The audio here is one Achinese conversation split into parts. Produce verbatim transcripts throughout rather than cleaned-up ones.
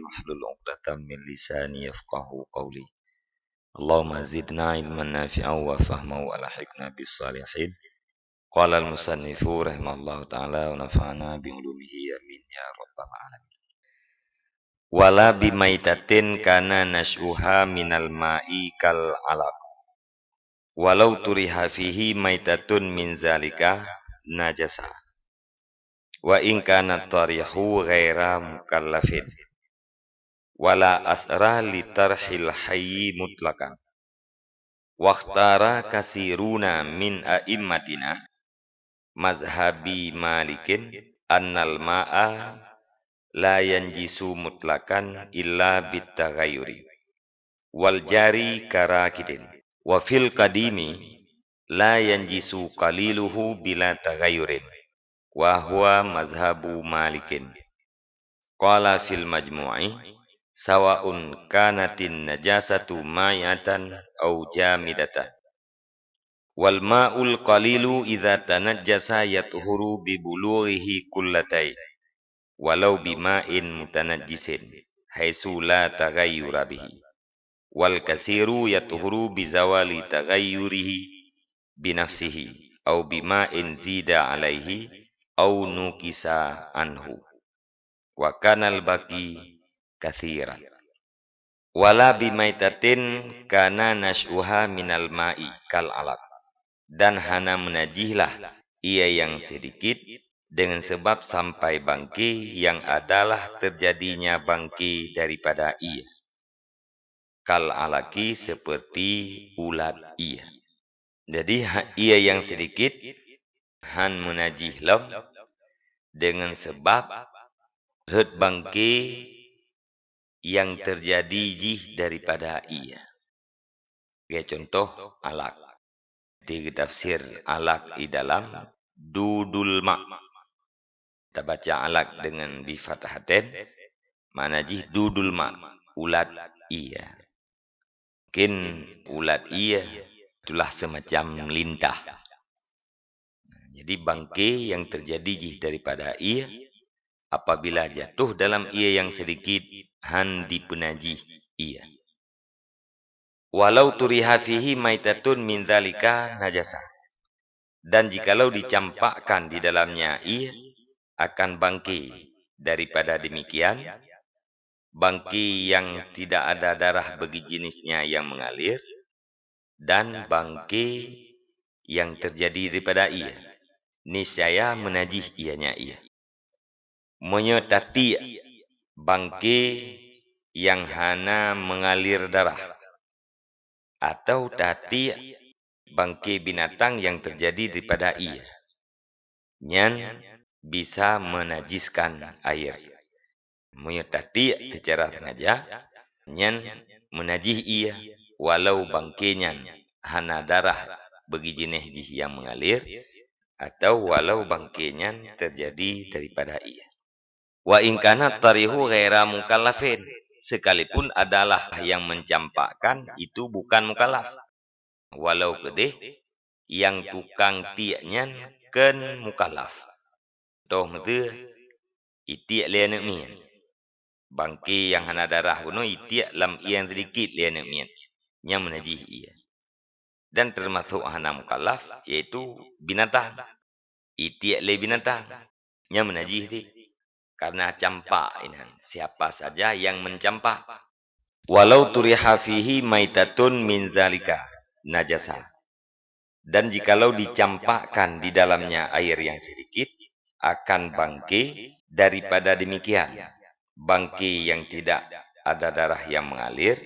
wahlul 'uqdatam min lisani yafqahu qawli. Allahumma zidna ilman nafi'an wa fahman wa alhiqna bis shalihin. Qala al-musannifu rahimahullahu ta'ala wa nafa'ana bi ulumihi, amin ya rabbal alamin. Wala bi maitatin kana nasyuha minal ma'i kal alaq. Walau turiha fihi maitatun min zalika najasa. Wa in kana tarihu ghaira mukallafin. Wala asra li tarhil hayyi mutlaqan. Wakhtara kasiruna min a'immatina, mazhabi Malikin, annal ma'a la yanjisu mutlaqan illa bitaghayyuri, wal jari karakidin. Wa fil qadimi la yanjisu qaliluhu bila taghayyurin, wa huwa mazhabu Malikin. Qala fil majmu'i, sawa'un kanatin najasatu ma'i'atan aw jamidatan. Wal ma'ul qalilu idza tanajjasa yathuru bi bulughihi qullatain, walau bima'in mutanajjisin, haitsu la taghayyura bihi. Wal kasiru yathuru bi zawali taghayyurihi bi nafsihi, aw bima'in zida alaihi, aw nuqisa anhu. Wa kanal baqi kathiran. Wala bi maitatin kana nasyuha minal ma'i kal alaq. Dan hana meunajihlah ié nyang sedikit, dengan sebab sampai bangke yang adalah terjadinya bangke daripada ié. Kal alaqi, seperti ulat ié. Jadi, ha-, ié nyang sedikit han meunajih lom, dengan sebab rhot bangke nyang terjadi jih daripada ié. Lagée contoh alaq. Di tafsir alaq di dalam dudul ma. Tabaca alaq dengan bi fathatain, makna jih dudul ma, ulat ié. Mungkin ulat ié itulah semacam lintah. Jadi bangke yang terjadi jih daripada ié, apabila jatuh dalam ié yang sedikit, han dipeunajih ié. Walau turiha fihi maitatun min dzalika najasa. Dan jikalau dicampakkan di dalamnya ié akan bangke daripada demikian, bangke yang tidak ada darah bagi jenisnya yang mengalir, dan bangke yang terjadi daripada ié, niscaya meunajih ianya ié. Meunyoe tatiek bangke nyang hana meungalir darah, atau tatiek bangke binatang nyang teujadi daripada ié, nyan bisa meunajiskan air. Meunyoe tatiek seucara sengaja, nyan meunajih ié, walau bangke nyan hana darah bagi jinéh jih nyang meungalir, atau walau bangke nyan teujadi daripada ié. Wa in kana tarihu ghaira mukallafin, sekalipun adalah yang mencampakkan itu bukan mukallaf. Walau keudeh nyang tukang tiek nyan kon mukallaf. Toh meuteue, itiek lé aneuëk miet. Bangke nyang hana darah bunoe itiek lam ié nyang sedikit lé aneuëk miet, nyan meunajih ié. Dan teumasok hana mukallaf, yaitu binatang. Itiek lé binatang, nyan meunajih cit, karena campak inan, siapa saja yang mencampak. Walau turiha fihi maitatun min zalika najasa. Dan jikalau dicampakkan di dalamnya air yang sedikit, akan bangke daripada demikian, bangke yang tidak ada darah yang mengalir,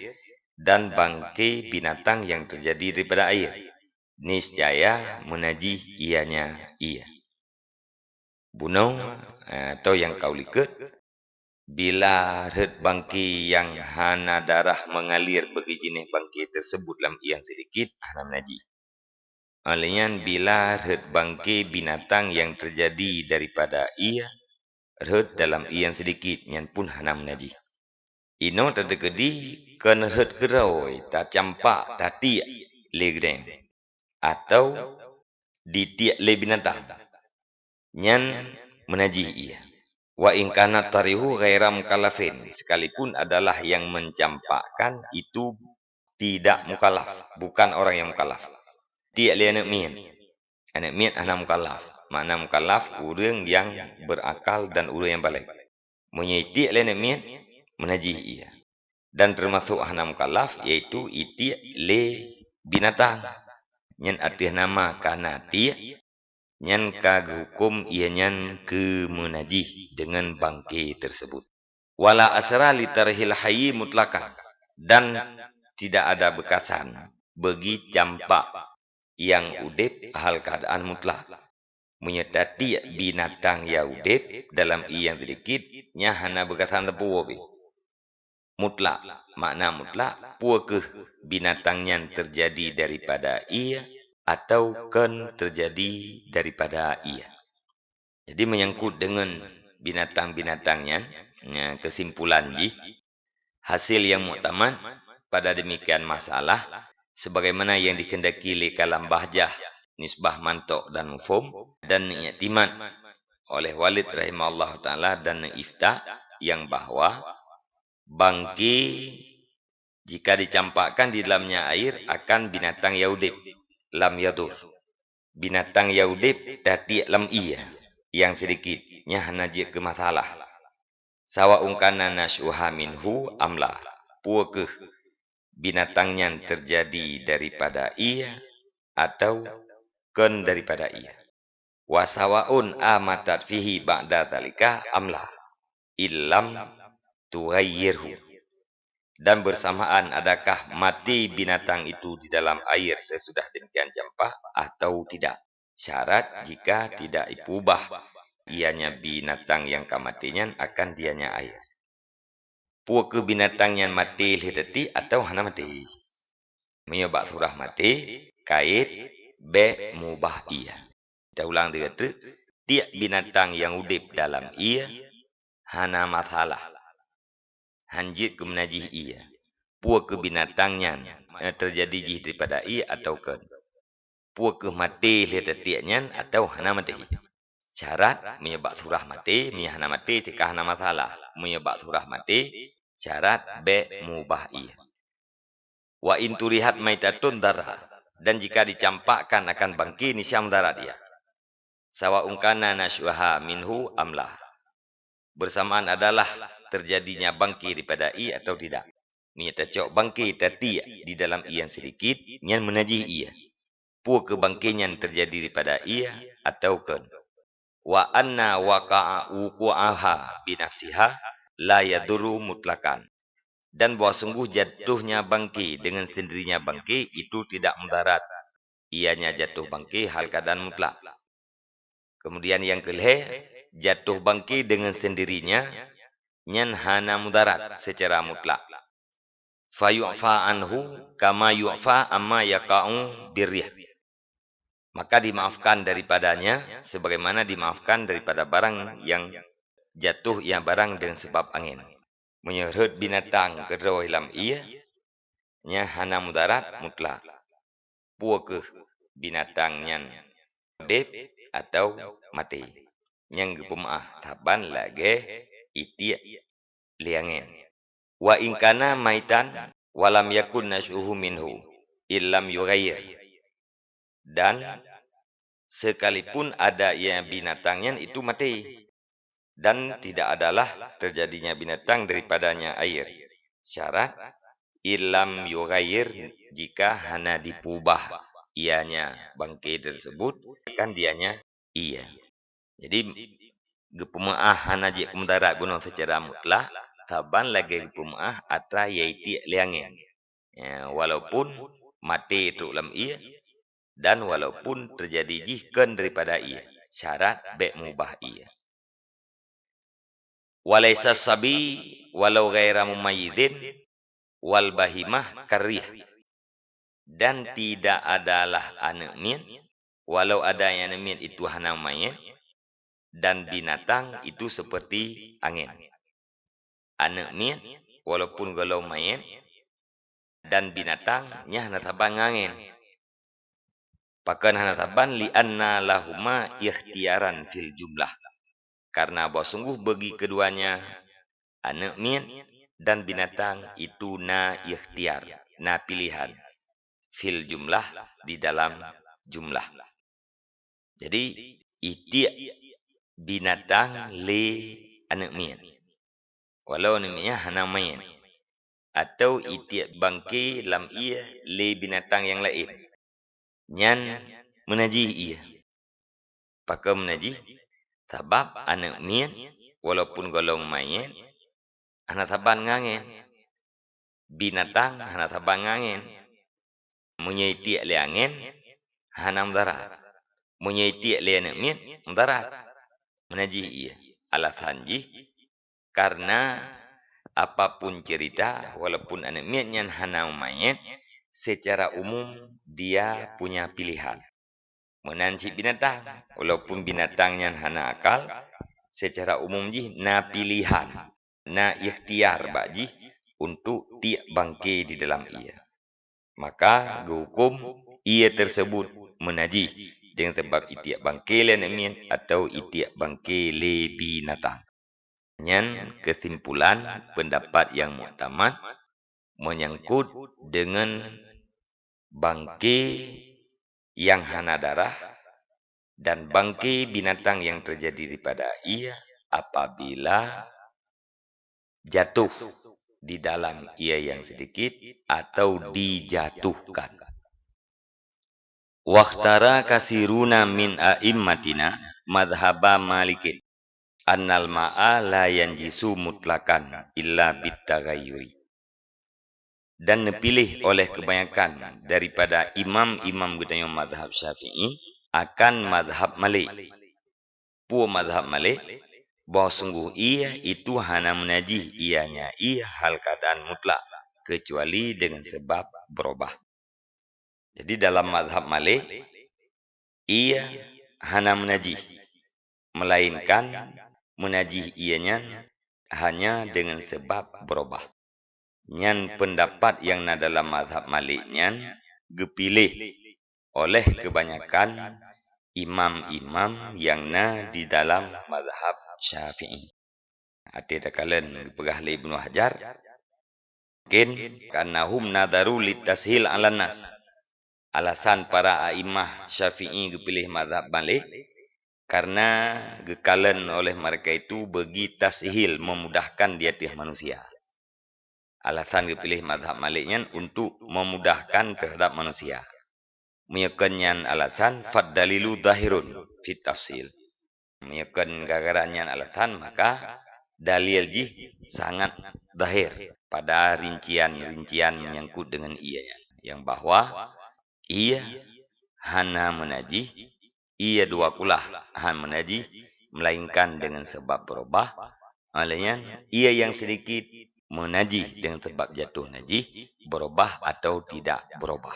dan bangke binatang yang terjadi daripada air, niscaya meunajih ianya ié. Bunoe, eh, atau nyang ka u likot, bila rhot bangke nyang hana darah mengalir bagi jinéh bangke tersebut lam ié nyang sedikit, hana meunajih. Óh lheueh nyan, bila rhot bangke binatang nyang teujadi daripada ié rhot dalam ié nyang sedikit, nyan pun hana meunajih. Inoe tateukeudi kon rhot keudroe tacampak tatiek lé geudée, atau ditiek lé binatang, nyan meunajih ié. Wa in kana tarihu ghaira mukallafin, sekalipun adalah yang mencampakkan itu tidak mukallaf, bukan orang yang mukallaf. Tiek lé aneuk miet. Aneuk miet hana mukallaf. Makna mukallaf, ureuëng yang berakal dan ureuëng yang baligh. Meunyoe tiek lé aneuk miet, meunajih ia. Dan termasuk hana mukallaf, yaitu itiek lé binatang. Nyan ateueh nama kana tiek, nyan ka geuhuköm ia nyan keu meunajih deungon bangke tersebut. Wala asra li tarhil hayyi mutlaqan, dan tidak ada bekasan bagi campak yang udeb hal keadaan mutlak. Meunyoe tatiek binatang yang udeb dalam ié nyang sedikit, nyan hana beukasan teupeue pih. Mutlak, makna mutlak, peue kheueh binatang nyan teujadi daripada ié atawa kon teujadi daripada ié. Jadi, menyangkut dengan binatang-binatang nyan, nya, kesimpulan jih, hasil yang muktamad pada demikian masalah, sebagaimana yang dikehendaki lé kalam bahjah nisbah mantok dan mufhum, dan iktimad oleh Walid rahimahullah taala dan ifta, yang bahwa bangke jika dicampakkan di dalamnya air akan binatang yang udeb, lam yadur. Binatang yang udeb tatiek lam ié nyang sedikit, nyan hana jeuet keu masalah. Sawaun kana nasyuha minhu am la, peue kheueh binatang nyan teujadi daripada ié atawa kon daripada ié. Wa sawaun amatat fihi ba'da dzalika am la, illam tughayyirhu. Dan bersamaan adakah mati binatang itu di dalam air sesudah demikian campak atau tidak. Syarat jika tidak ipeubah ianya binatang nyang ka maté nyan akan dianya air. Peue kheueh binatang nyan maté lheueh tatiek atawa hana maté? Meunyoe bak surah maté, kait bék mubah ié. Taulang teuk-teuk, tiek binatang nyang udeb dalam ié hana masalah. Han jeuet keu meunajih ié. Peue kheueh binatang nyan, eh, teujadi jih daripada ié atawa kon? Peue kheueh maté lheueh tatiek nyan atawa hana maté? Syarat, meunyoe bak surah maté, meunyoe hana maté, teuka hana masalah. Meunyoe bak surah maté, syarat bék mubah ié. Wa in turihat maitatun dara, dan jika dicampakkan akan bangke, niscaya mudarat ia. Sawaun kana nasyuha minhu am la. Bersamaan adalah terjadinya bangke daripada ié atau tidak. Meunyoe tacok bangke tatiek di dalam ié nyang sedikit, nyan meunajih ié. Peue kheueh bangke nyan teujadi daripada ié atawa kon? Wa anna waqa'a wuqu'aha binafsiha la yadurru mutlaqan. Dan bahwa sungguh jatuhnya bangke dengan sendirinya bangke itu tidak mudarat. Ianya jatuh bangke hal keadaan mutlak. Kemudian yang kelhée, jatuh bangke dengan sendirinya, nyan hana mudarat secara mutlak. Fayu'fa anhu kama yu'fa amma yaqa'u birrih. Maka dimaafkan daripadanya sebagaimana dimaafkan daripada barang yang jatuh ia barang dengan sebab angin. Meunyoe rhot binatang keudroe lam ié, nyan hana mudarat mutlak. Peue kheueh binatang nyan, udeb atawa maté, nyang geupeumeu'ah saban lagée itiek lé angén. Wa in kana maitan wa lam yakun nasyuhu minhu illam yughayyir. Dan sekalipun ada ia binatang nyan itu maté, dan tidak adalah terjadinya binatang daripadanya air. Syarat, illam yughayyir, jika hana dipeubah ianya bangke tersebut, akan dianya ié. Jadi, geupeumeu'ah hana jeuet keu mudarat bunoe secara mutlak, saban lagée geupeumeu'ah atra nyang itiek lé angén. Ya, walaupun maté trok lam ié, dan walaupun teujadi jih kon daripada ié, syarat bék mubah ié. Walaisa sabi walau ghaira mumayyizin wal bahimah karrih. Dan tidak adalah aneuk miet, walau ada nyang aneuk miet itu hana manyét, dan binatang itu seperti angén. Aneuk miet, walaupun gohlom manyét, dan binatang, nyan hana saban ngon angén. Pakon hana saban? Li anna lahuma ikhtiyaran fil jumlah. Karena bahwa sungguh bagi keduanya, aneuk miet dan binatang, itu na ikhtiar, na pilihan, fil jumlah, di dalam jumlah. Jadi, itiek binatang lé aneuk miet, walau aneuk miet nyan hana manyét, atau itiek bangke lam ié lé binatang nyang laén, nyan meunajih ié. Pakon meunajih? Sabab aneuk miet, walaupun gohlom manyét, hana saban ngon angén. Binatang hana saban ngon angén. Meunyoe itiek lé angén, hana mudarat. Meunyoe itiek lé aneuk miet, mudarat. Meunajih ié. Alasan jih, karena apapun cerita, walaupun aneuk miet nyan hana manyét, secara umum dia punya pilihan. Meunan cit binatang, walaupun binatang nyan hana akal, secara umum jih na pilihan, na ikhtiar bak jih untuk tiek bangke di dalam ié. Maka geuhuköm ié tersebut meunajih deungon sabab itiek bangke lé aneuk miet atau itiek bangke lé binatang. Nyan keusimpulan peundapat nyang muktamad menyangkut deungon bangke nyang hana darah dan bangke binatang nyang teujadi daripada ié apabila jatuh di dalam ié nyang sedikit atau dijatuhkan. Wakhtara kasiruna min a'immatina madhhaba Malikin, annal ma'a la yanjisu mutlaqan illa bitaghayyuri. Dan neupiléh oleh keubanyakan daripada imam-imam geutanyoe mazhab Syafi'i akan mazhab Malik. Peue mazhab Malik? Bahwa sungguh ié itu hana meunajih ianya ié hal keadaan mutlak, keucuali deungon sabab beurubah. Jadi, dalam mazhab Malik, ié hana meunajih, melainkan meunajih ié nyan hanya deungon sabab beurubah. Nyan peundapat nyang na dalam mazhab Malik nyan geupiléh oleh keubanyakan imam-imam nyang na di dalam mazhab Syafi'i. Até takalon geupeugah lé Ibnu Hajar, mungkin, "Karena hum nadharu litashil 'alan nas." Alasan para a'immah Syafi'i geupiléh mazhab Malik, karena geukalon oleh mereka itu bagi tashil, memudahkan di ateueh manusia. Alasan geupiléh mazhab Malik nyan untuk memudahkan terhadap manusia. Meunyoe kon nyan alasan, fad dalilu zahirun fit tafsil. Meunyoe kon gara-gara nyan alasan, maka dalil jih sangat zahir pada rincian-rincian menyangkut dengan ié nyan, nyang bahwa ié hana meunajih, ié dua kulah hana meunajih, melainkan dengan sebab beurubah. Oleh nyan, ié nyang sedikit meunajih dengan sebab jatuh najih, beurubah atau tidak beurubah.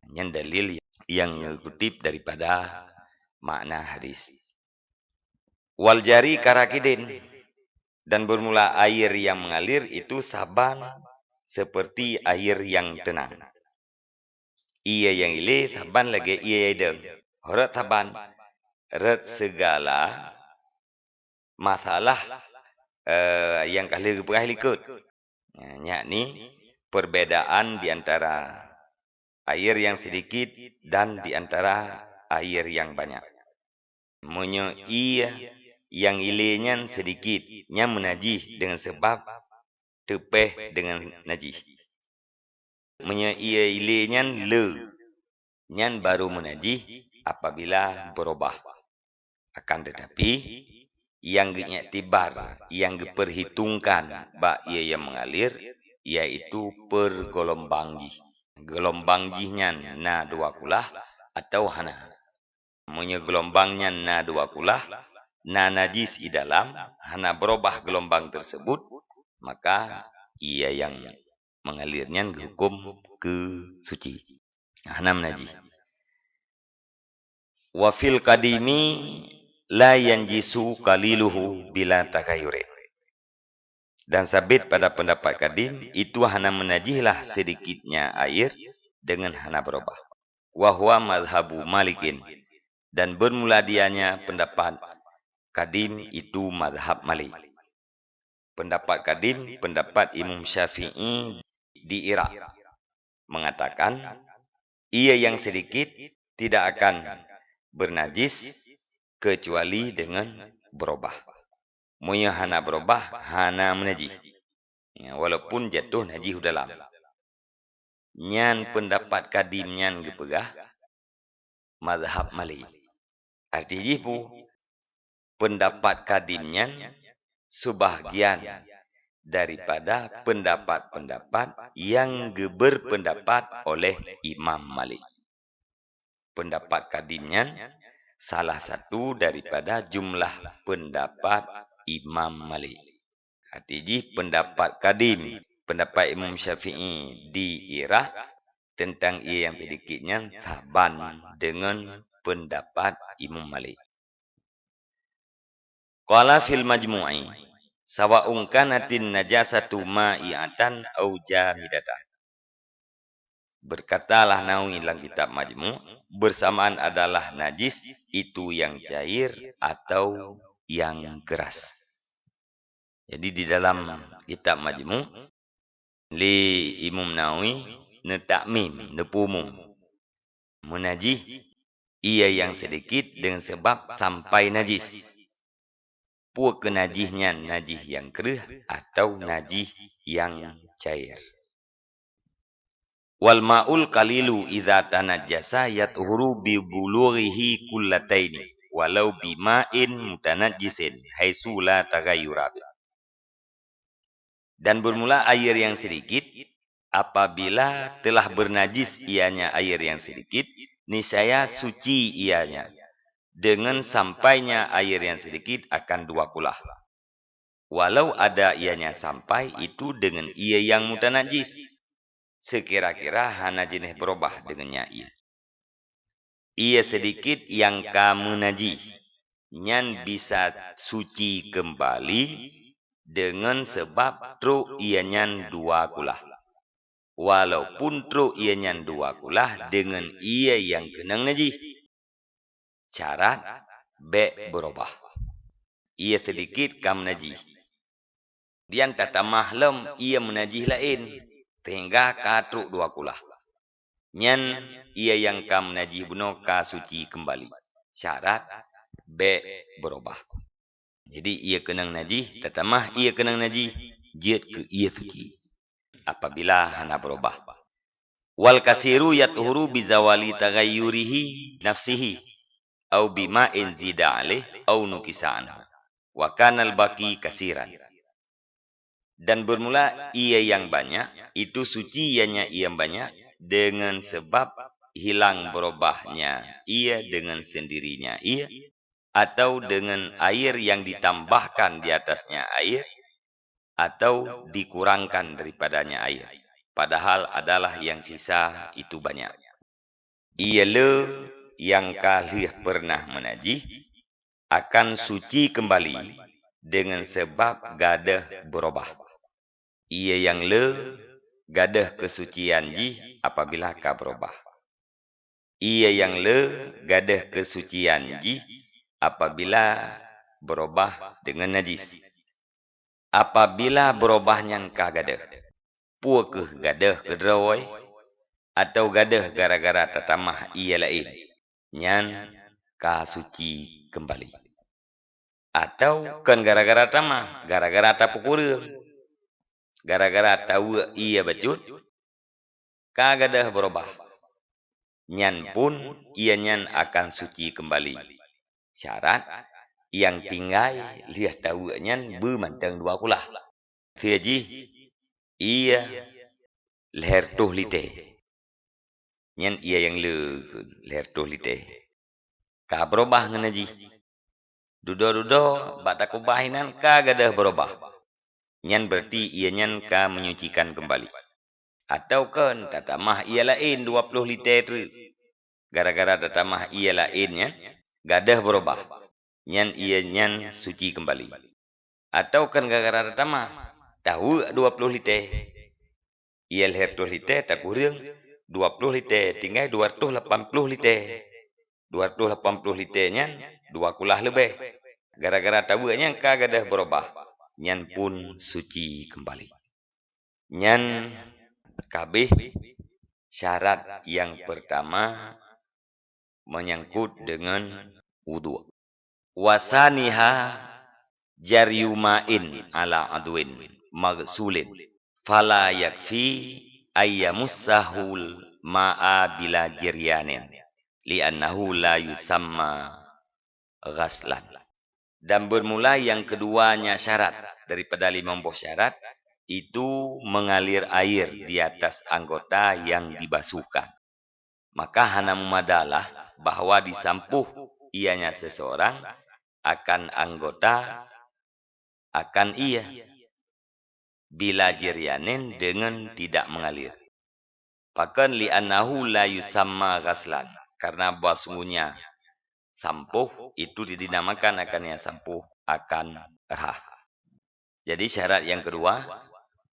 Nyan dalil nyang geukutip daripada makna hadis. Wal jari karakidin, dan bermula air yang mengalir itu saban seperti air yang tenang. Ié nyang ilé saban lagée ié nyang idong. Rot saban, rot segala masalah, eh, nyang ka lheueh geupeugah likot. Nah, yakni perbedaan di antara air yang sedikit dan di antara air yang banyak. Meunyoe ié nyang ilé nyan sedikit, nyan meunajih dengan sebab teupéh dengan najih. Meunyoe ié ilé nyan le, nyan baru meunajih apabila beurubah. Akan tetapi, nyang geuiktibar, nyang geupeurhitungkan bak ié nyang mengalir, yaitu pergelombang jih. Gelombang jih nyan na dua kulah atau hana. Meunyoe gelombang nyan na dua kulah, na najis di dalam, hana beurubah gelombang tersebut, maka ié nyang mengalir nyan geuhuköm keu suci. Hana meunajih. Wa fil qadimi la yanjisu qaliluhu bila taghayurin. Dan sabit pada pendapat kadim, itu hana meunajihlah sedikitnya air dengan hana beurubah. Wa huwa madhhabu Malikin. Dan bermula dianya pendapat kadim itu mazhab Malik. Pendapat kadim, pendapat Imam Syafi'i di Irak, mengatakan, ie nyang sedikit tidak akan bernajis kecuali dengan berubah. Meunyoe hana berubah, hana meunajih. Ya, walaupun jatuh najih u dalam. Nyan pendapat kadim nyan geupeugah mazhab Malik. Arti jih peue? Pendapat kadim nyan sebahagian daripada pendapat-pendapat yang geuberpendapat oleh Imam Malik. Pendapat kadim nyan salah satu daripada jumlah pendapat Imam Malik. Arti jih pendapat kadim, pendapat Imam Syafi'i di Irak tentang ie nyang sedikit nyan saban dengan pendapat Imam Malik. Qala fil majmu'i, sawa'un kanatin najasatu ma'i'atan au jamidatan. Berkatalah Nawawi lam kitab Majmu', bersamaan adalah najis itu yang cair atau yang keras. Jadi di dalam kitab Majmu', lé Imam Nawawi neutakmim, neupeuumum. Meunajih ie nyang sedikit dengan sebab sampai najis. Peue keuh najih nyan, najih nyang kreueh atau najih nyang cair. Wal ma'ul qalilu idza tanajjasa yathuru bi bulughihi qullataini walau bima'in mutanajjisin haitsu la taghayyura bih. Dan bermula air yang sedikit, apabila telah bernajis ianya air yang sedikit, niscaya suci ianya dengan sampainya air yang sedikit akan dua kulah. Walau ada ianya sampai itu dengan ie yang mutanajis, sekira-kira hana jeuneh berubah dengannya ie. Ie sedikit nyang ka meunajih, nyan bisa suci keumbali dengan sebab trok ie nyan dua kulah. Walaupun trok ie nyan dua kulah dengan ie nyang keunong najih, syarat bék berubah. Ie sedikit ka meunajih, dian tatamah lom ie meunajih laén, sehingga ka trok dua kulah. Nyan ie nyang ka meunajih bunoe ka suci keumbali. Syarat bék berubah. Jadi ie keunong najih tatamah ie keunong najih jeuet keu ie suci apabila hana berubah. Wal kasiru yathuru bizawali taghayyurihi nafsihi au bima'in zida alaih au nukisa anhu. Wa kanal baqi kasiran. Dan bermula ie nyang banyak, itu suci ianya ie nyang banyak dengan sebab hilang berubahnya ie dengan sendirinya ie, atau dengan air yang ditambahkan di atasnya air, atau dikurangkan daripadanya air, padahal adalah yang sisa itu banyak. Ie le nyang ka lheueh pernah meunajih akan suci keumbali dengan sebab gadôh beurubah. Ie nyang le gadôh keusucian jih apabila ka beurubah. Ie nyang le gadôh keusucian jih apabila beurubah deungon najis. Apabila beurubah nyan ka gadôh, peue kheueh gadôh keudroe, atawa gadôh gara-gara tatamah ie laén, nyan ka suci keumbali. Atawa kon gara-gara tamah, gara-gara tapeukureueng, gara-gara taweuek ie bacut, ka gadôh beurubah, nyan pun ie nyan akan suci keumbali. Syarat, nyang tinggai lheueh taweuek nyan beu mantong dua kulah. Sijih ie lhèe reutôh lité. Nyan ie nyang le lhèe reutôh lité. Ka beurubah ngon najih. Dudoe-dudoe bak takubah inan ka gadôh beurubah. Nyan beurati ie nyan ka menyucikan keumbali. Atawa kon tatamah ie laén dua ploh lité treuk. Gara-gara tatamah ie laén nyan gadôh beurubah, nyan ie nyan suci keumbali. Atawa kon gara-gara tatamah taweuek dua ploh lité. Ie lhèe reutôh lité takureueng dua ploh lité, tinggai dua reutôh lapan ploh lité. Dua reutôh lapan ploh lité nyan dua kulah leubeh. Gara-gara tabeuek nyan ka gadôh beurubah, nyan pun suci keumbali. Nyan kabeh syarat nyang peurtama meunyangkot deungon udhu. Wasaniha jaryu ma'in ala adwin maghsulin, fala yakfi ayyamussahul ma'a bila jiryanin, li'annahu la yusamma ghaslan. Dan bermula yang keduanya syarat daripada limong boh syarat, itu mengalir air di atas anggota yang dibasuhkan. Maka hana meumadalah bahwa disampôh ianya seseorang akan anggota, akan ia, bila jiryanin, dengan tidak mengalir. Pakon? Li'annahu la yusamma ghaslan, karena bahwa sungguhnya sampôh itu tidak dinamakan akan yang sampôh akan rhah. Jadi syarat yang kedua,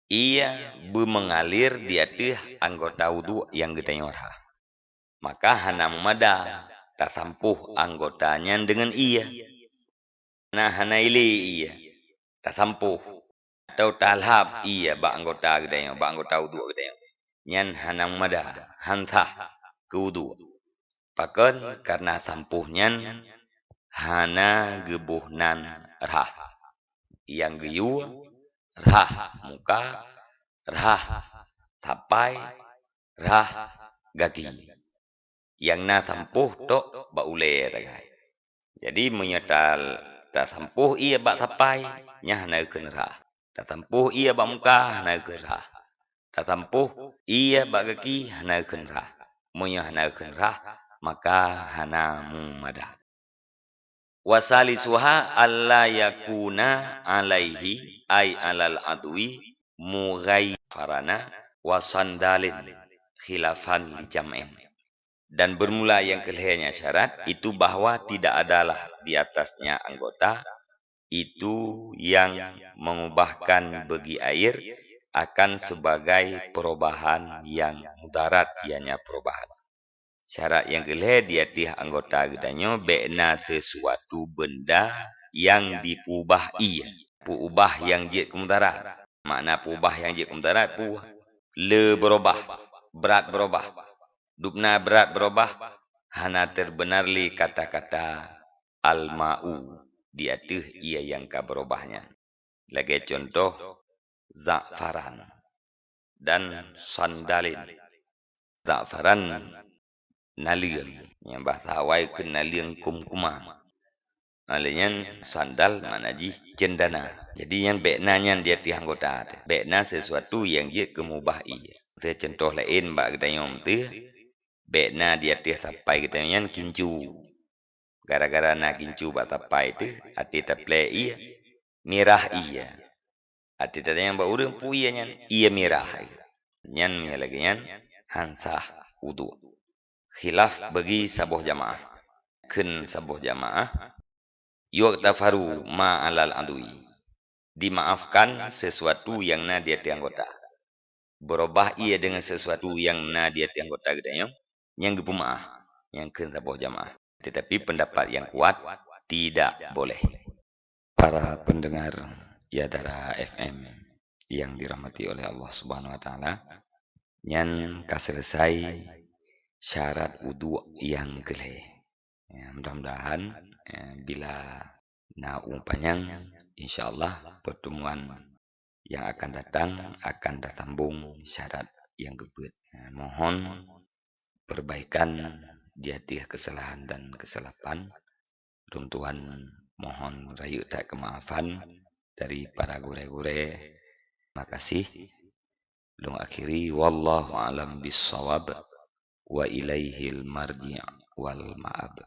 ia beumeungalir di ateueh anggota udhu nyang geutanyoe rhah. Maka hana meumada tasampôh anggota nyan deungon ie. Na hana ilée ie tasampôh, atau talhab ie bak anggota geutanyoe, bak anggota udhu geutanyoe. Nyan hana meumada, han sah keu udhu. Pakon? Karena sampôh nyan hana geuboh nan rhah. Nyang geuyue, rhah muka, rhah sapai, rhah gaki. Nyang na sampôh tok bak ulée sagai. Jadi, meunyoe ta-, tasampôh ie bak sapai, nyan hana geukheun rhah. Tasampôh ie bak muka, hana geukheun rhah. Tasampôh ie bak gaki, hana geukheun rhah. Meunyoe hana geukheun rhah, maka hana meumada. Wasalisuha alla yakuna alaihi, ai alal adwi, mughayfarana wa sandalin, khilafan li jam'in. Dan bermula yang keulhèe nyan syarat, itu bahwa tidak adalah di atasnya anggota itu yang mengubahkan bagi air akan sebagai perubahan yang mudarat, ianya perubahan. Syarat nyang keulhèe di ateueh anggota geutanyoe bèk na sesuatu benda nyang dipeubah ie, peubah nyang jeuet keu mudarat. Makna peubah nyang jeuet keu mudarat peue? Le beurubah, brat beurubah. Dubna brat beurubah, hana teubeuna lé kata-kata al-ma'u di ateueh ie nyang ka beurubah nyan. Lagèe cuntoh, za'faran dan sandalin. Za'faran naleueng, nyang bahasa awai kheun naleueng kum-kuma. Lheueh nyan sandal makna jih cendana. Jadi nyan bèk na nyan di ateueh anggota teuh. Bèk na sesuatu nyang jeuet keu meubah ie. Teuh cuntoh laén bak geutanyoe teuh, bèk na di ateueh sapai geutanyoe nyan kincu. Gara-gara na kincu bak sapai teuh, até taplè ie, mirah ie. Até tatanyong bak ureueng peue ie nyan, ie mirah. Nyan meunyo lagèe nyan, han sah udhu. Khilaf bagi saboh jamaah. Kheun saboh jamaah, yughtafaru ma alal adwi. Dimaafkan sesuatu nyang na di ateueh anggota. Beurubah ie deungon sesuatu nyang na di ateueh anggota geutanyoe, nyan geupeumaaf, nyan kheun saboh jamaah. Tetapi pendapat yang kuat, tidak boleh. Para pendengar Yadara F M yang dirahmati oleh Allah Subhanahu wa Taala, nyan ka selesai syarat udhu nyang keulhèe. Ya, mudah-mudahan, eh, bila na umu panyang, insya Allah pertemuan yang akan datang akan tasambong syarat nyang keupeuet. Eh, mohon perbaikan di ateueh kesalahan dan kesilapan. Lôn tuan mohon rayeuk that keumaafan dari para gurèe-gurèe. Terima kasih. Lôn akhiri, wallahu a'lam bissawab, wa ilaihil marji' wal ma'ab.